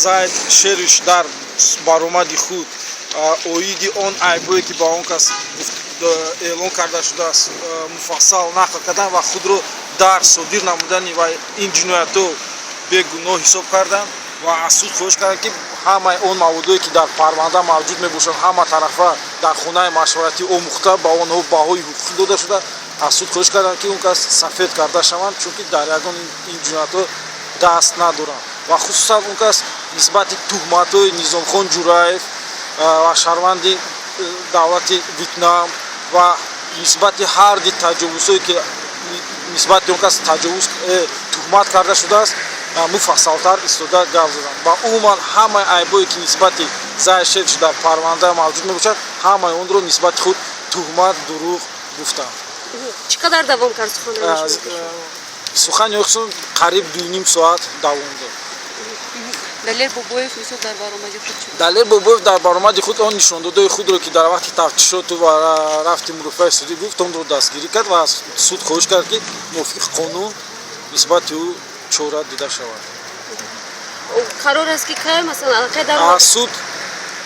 Зайд Шериш дар баромади худ оиди он айбое, ки ба он кас эълон карда шудааст, муфассал нақл карданд ва худро дар содир намудани ва ин ҷиноятҳо бегуноҳ ҳисоб карданд ва аз суд хоҳиш карданд, ки ҳамаи он маводое, ки дар парванда мавҷуд мебошанд, ҳама тарафа дар хонаи машваратӣ омӯхта, ба онҳо баҳои ҳуқуқӣ дода шуда, аз суд хоҳиш карданд, ки он кас сафед карда шаванд, чунки дар ягон ин ҷиноятҳо даст надоранд. Ва хусусан он кас нисбати туҳматҳои Низомхон Ҷураев ва шаҳрванди давлати Витнам ва нисбати ҳарди таҷовузҳое, ки нисбати он кас таҷовуз туҳмат карда шудааст, муфассалтар истода гап заданд ва умуман ҳамаи айбое, ки нисбати Зайд Шериш дар парванда мавҷуд мебошад, ҳамаи онро нисбати худ туҳмат, дурӯғ гуфтанд. Чӣ қадар давом кард суханронии? Сухани охирон қариб 2,5 соат давом дод. Далер Бобоев мисол дар баромади худ чӣ гуфт? Далер Бобоев дар баромади худ он нишондодҳои худро, ки дар вақти тафтишоту ва рафти мурофиаи судӣ гуфт, онро дастгирӣ кард ва аз суд хоҳиш кард, ки мувофиқи қонун нисбати ӯ чора дида шавад. Қарор аст, ки кай, масалан, аллакай дар Аз суд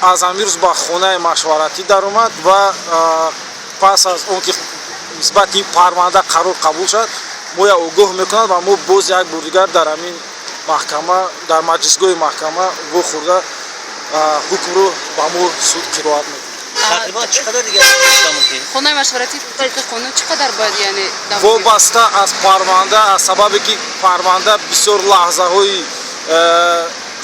аз ҳамин рӯз ба хонаи машваратӣ даромад ва пас аз он ки нисбати ин парванда қарор қабул шавад, моя огоҳ мекунад ва мо боз як бор дигар дар ҳамин маҳкама, дар маҷлисгоҳи маҳкама вохӯрда, ҳукмро ба мо суд қироат мекунад. Тақрибан чӣ қадар дигар шуда мумкин? Хонаи машваратӣ тибқи қонун чӣ қадар бояд, яъне, давом ёбад? Вобаста аз парванда, аз сабабе ки парванда бисёр лаҳзаҳои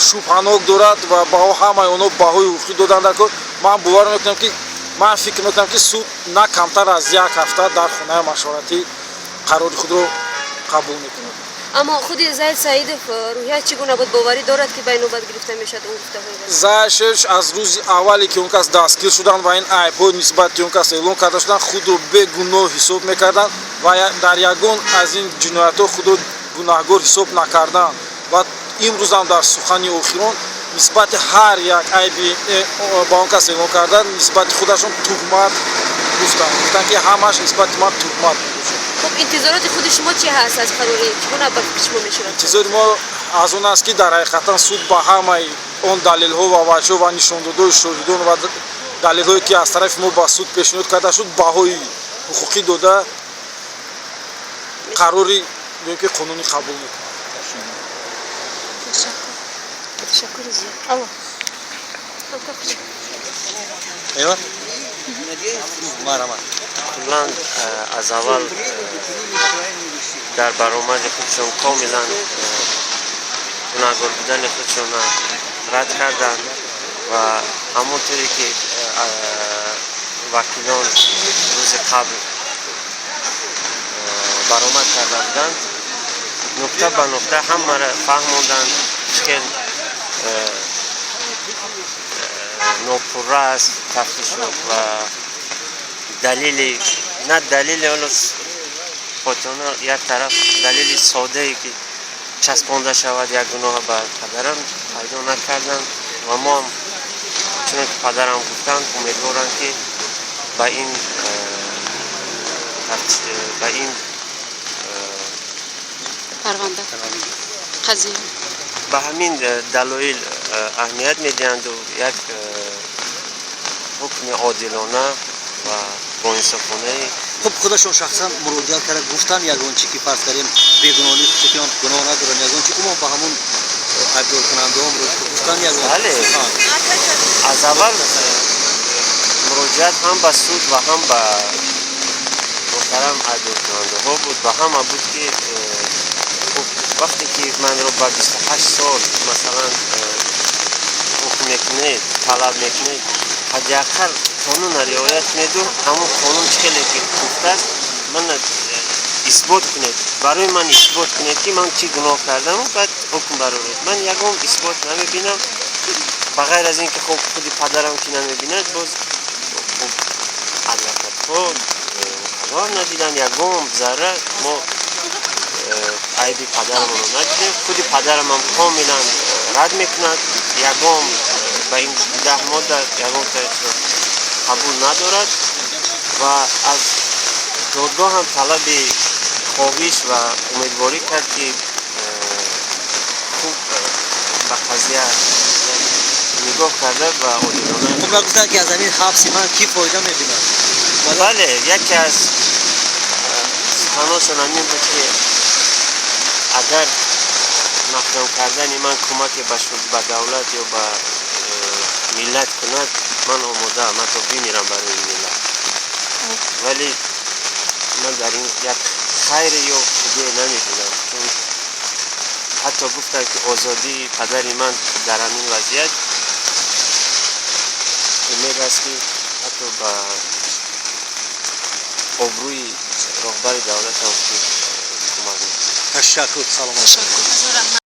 шубҳанок дорад ва ба ҳамаи онҳо баҳои ҳуқуқӣ додан дар кор, ман бовар мекунам, ки ман фикр мекунам, ки суд на камтар аз як ҳафта дар хонаи машваратӣ қарори худро қабул мекунад. Аммо худи Зайд Саидов рӯҳият чӣ гуна буд? Боварӣ дорад, ки ба инобат гирифта мешавад он гуфтаҳои вай? Зайд Шериш аз рӯзи аввале, ки он кас дастгир шуданд ва ин айбҳо нисбати он кас эълон карда шуданд, худро бегуноҳ ҳисоб мекарданд ва дар ягон аз ин ҷиноятҳо худро гунаҳгор ҳисоб накарданд. Ва имрӯзам дар сухани охирон нисбати ҳар як айби ба он кас эълон кардан нисбати худашон туҳмат гуфтанд, гуфтанд, ки ҳамааш нисбати ман туҳмат мебошад. Хуб, интизороти худи шумо чӣ ҳаст аз қарори? Чӣ гуна ба фикри шумо мешавад? Интизори мо аз он аст, ки дар ҳақиқатан суд ба ҳамаи он далелҳо ва ваҷҳо ва нишондодҳои шоҳидон ва далелҳое, ки аз тарафи мо ба суд пешниҳод карда шуд, баҳои ҳуқуқӣ дода, қарори ё ки қонунӣ қабул мекунад. Ташаккур. Ташаккури зиёд. Алло. Эва, марҳамат. Куллан аз аввал дар баромади худшон комилан гунаҳгор будани худшонро рад карданд ва ҳамон туре ки вакилон рӯзи қабл баромад карда буданд, нуқта ба нуқта ҳамаро фаҳмонданд, чӣ хел нопурра аст тафтишот ва далели на далели ҳоло хотирона як тараф, далели соддае, ки часпонда шавад як гуноҳ ба падарам, пайдо накарданд. Ва мо ҳам, чуне ки падарам гуфтанд, умедворам, ки ба ин парванда, қазия ба ҳамин далоил аҳамият медиҳанду як ҳукми одилона ва боинсофонаи Хуб, худашон шахсан муроҷиат карда гуфтан ягон чи, ки фарз кардем, бегуноҳӣ, ки ман гуноҳ надорам, ягон чи умуман ба ҳамун айбдоркунандаҳо муроҷиат гуфтан ягон? Бале, аз аввал муроҷиат ҳам ба суд ва ҳам ба муҳтарам айбдоркунандаҳо буд ва ҳама буд, ки хуб, вақте ки манро ба 28 сол масалан ҳукм мекунед, талаб мекунед, ҳадди ақал қонунро риоят кунеду ҳамон қонун чӣ хеле ки гуфтааст, ман исбот кунед, барои ман исбот кунед, ки ман чӣ гуноҳ кардаму баъд ҳукм бароред. Ман ягон исбот намебинам, ба ғайр аз ин ки хуб, худи падарам ки намебинад, боз хуб, адвокатҳо ҳам надиданд ягон зарра. Мо айби падарамонро надидем. Худи падарамам комилан рад мекунад, ягон ба ин 10 модда ягон қабул надорад ва аз додгоҳ ҳам талаби хоҳиш ва умедворӣ кард, ки хуб ба қазия Вазъият нигоҳ карда ва одилона. Хуб, гуфтанд, ки аз ҳамин ҳабси ман кӣ фоида мебинад? Бале, яке аз суханошон ҳамин буд, ки агар маҳкам кардани ман кӯмаке ба давлат ё ба миллат кунад, ман омодаам, ҳатто бимирам барои миллат. Вале ман дар ин як хайре ё хубие намебинам, чун ҳатто гуфтанд, ки озодии падари ман дар ҳамин вазъият умед аст, ки ҳатто ба обрӯи роҳбари давлатам кӯмак мекунад. Ташаккур, саломат. Ташаккур.